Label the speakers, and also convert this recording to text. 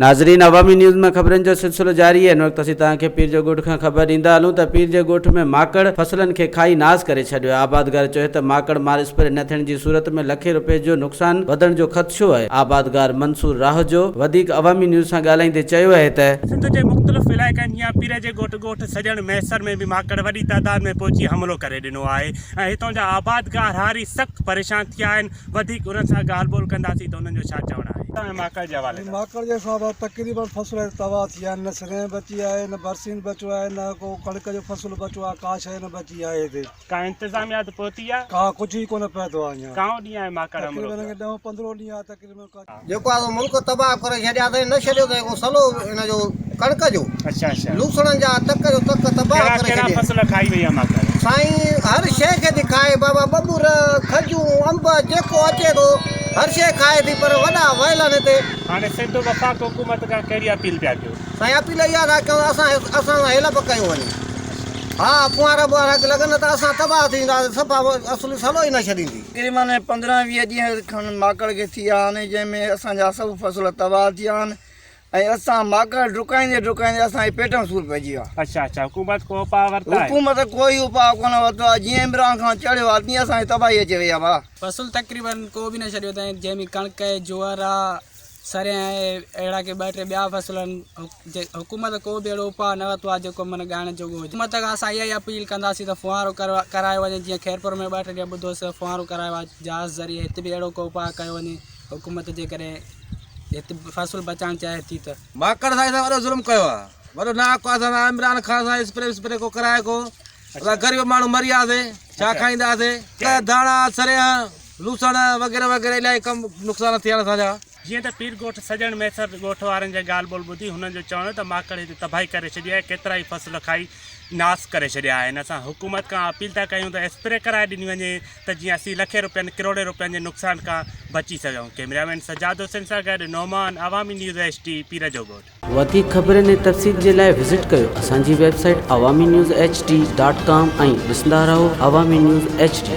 Speaker 1: ناظرين عوامي نيوز ۾ خبرن جو سلسلو جاري آهي هن وقت اسين توهان کي پير جو ڳوٺ کان خبر ڏيندا هلون ته پير جي ڳوٺ ۾ ماڪڙ فصلن کي کائي ناس ڪري ڇڏيو آهي آبادگار چيو ته ماڪڙ مار اسپري نه ٿيڻ جي صورت ۾ لکين روپين جو نقصان وڌڻ جو خدشو آهي آبادگار منصور راهوجو وڌيڪ عوامي نيوز سان ڳالهائيندي چيو آهي ته.
Speaker 2: سنڌ جي مختلف علائقن جيان پير جي ڳوٺ ڳوٺ سڄڻ مهيسر ۾ به ماڪڙ وڏي تعداد ۾ پهچي حملو ڪري ڏنو آهي ۽ هتان جا آبادگار هاري سخت پريشان ٿيا آهن وڌيڪ انهن سان ڳالهه ٻولهه ڪنداسين ته انهن جو ڇا چوڻ آهي. ۽ ماڪڙ جي حوالي سان.
Speaker 3: ماڪڙ جي حساب سان تقريبن فصل هتي تباهه ٿي ويا آهن نه سرنهن بچي آهي نه برسين بچو آهي نه ڪو ڪڻڪ جو فصل بچو آهي ڪا شيء نه بچي آهي هتي.
Speaker 2: ڪا انتظاميا ته پهتي آهي؟
Speaker 3: ڪا ڪجهه ئي ڪونه پهتو آهي اڃا.
Speaker 2: ڪائون ڏينهن آهي ماڪڙ حملو
Speaker 3: تقريبن
Speaker 2: ڪيو؟
Speaker 3: ڏهه پندرهون ڏينهن آهي تقريبن.
Speaker 4: جيڪو آهي سو ملڪ تباهه ڪري ڇڏيا اٿئي نه ڇڏيو اٿئي ڪو سلو ان جو ڪڻڪ جو
Speaker 2: اڇا اڇا
Speaker 4: لوسڻن جا تڪ جو تڪ تباهه
Speaker 2: ڪهڙا
Speaker 4: ڪري
Speaker 2: ڪهڙا
Speaker 4: ڇڏيا
Speaker 2: فصل کائي وئي آهي ماڪڙ؟
Speaker 4: سائين هر شيء کي ٿي کائي بابا ٻٻر کجون انب جيڪو اچي ٿو هر شيء کائي ٿي پر وڏا ويل آهن هتي.
Speaker 2: هاڻي سنڌ وفاق حڪومت کان ڪهڙي اپيل پيا ڪيو؟
Speaker 4: سائين اپيل اها ٿا ڪيون ته اسان اسان سان هيلپ ڪيو وڃي ها ڦوهارا ٻوهارا ڪي لڳن نه ته اسان تباهه ٿي وينداسين صفا اصل سلو ئي نه ڇڏيندي.
Speaker 5: تقريبن 15 20 ڏينهن کن ماڪڙ کي ٿي ويا آهن جنهن ۾ اسان جا سڀ فصل تباهه ٿي ويا آهن ۽ اسان ماڪڙ ڊڪائيندي ڊڪائيندي اسان جي پيٽ ۾ سور پئجي ويو آهي.
Speaker 2: اڇا اڇا حڪومت ڪو اپاء ورتا آهن؟
Speaker 5: حڪومت ڪوئي اپاء ڪونه ورتو آهي جيئن عمران خان چڙهيو آهي تيئن اسان جي تباهي اچي وئي آهي ڀاء.
Speaker 6: فصل تقريبن ڪو به نه ڇڏيو اٿائين جنهن ۾ ڪڻڪ جوئر آ سرهين آهي اهڙا ڪي ٻه ٽي ٻيا فصل آهن حڪومت ڪو به اهڙو اپاء نه ورتو آهي جيڪو معنيٰ ڳائڻ جوڳو هجي حڪومت کان اسان اها ئي اپيل ڪنداسين ته ڦوهارو ڪرايو وڃي جيئن خيرپور ۾ ٻه ٽي ڏينهن ٻڌوسين ته ڦوهارو ڪرايو آهي جهاز ذريعي هت به اهڙو ڪو اپاء ڪيو وڃي حڪومت جيڪڏهن هت فصل بچائڻ چاهي ٿي ته.
Speaker 7: ماڪڙ سائين اسان وڏو ظلم ڪيو آ وڏو ناحق آ اسان سان عمران خان سان اسپري وسپري ڪو ڪرائي ڪو اسان غريب ماڻهو مري وياسي ڇا کائينداسي ڌاڻا سريان لوسڻ وغيره وغيره الاهي ڪم نقصان ٿيا آهن اسان جا.
Speaker 2: جيئن ته پير ڳوٺ سڄڻ ميسر ڳوٺ وارن جي ڳالهه ٻولهه ٻڌي هنن جو چوڻ هو ته ماڪڙ هتي تباهي ڪري ڇڏي آهي ڪيترائي فصل کائي ناس ڪري ڇڏيا آهن اسان حڪومت کان اپيل ٿا ڪيون ته اسپري ڪرائي ڏني وڃي ته جيئن اسين لکين روپين ڪروڙين روپين جي نقصان کان بچي سگهون ڪئميرا مين سجاد حسين سان گڏ نعمان عوامي نيوز ايڇ ڊي پير جو ڳوٺ.
Speaker 1: وڌيڪ خبرن ۽ تفصيل جي لاء وزٽ ڪيو اسان جي website Awami news H D dot com ۽ ڏسندا رهو عوامي نيوز ايڇ ڊي.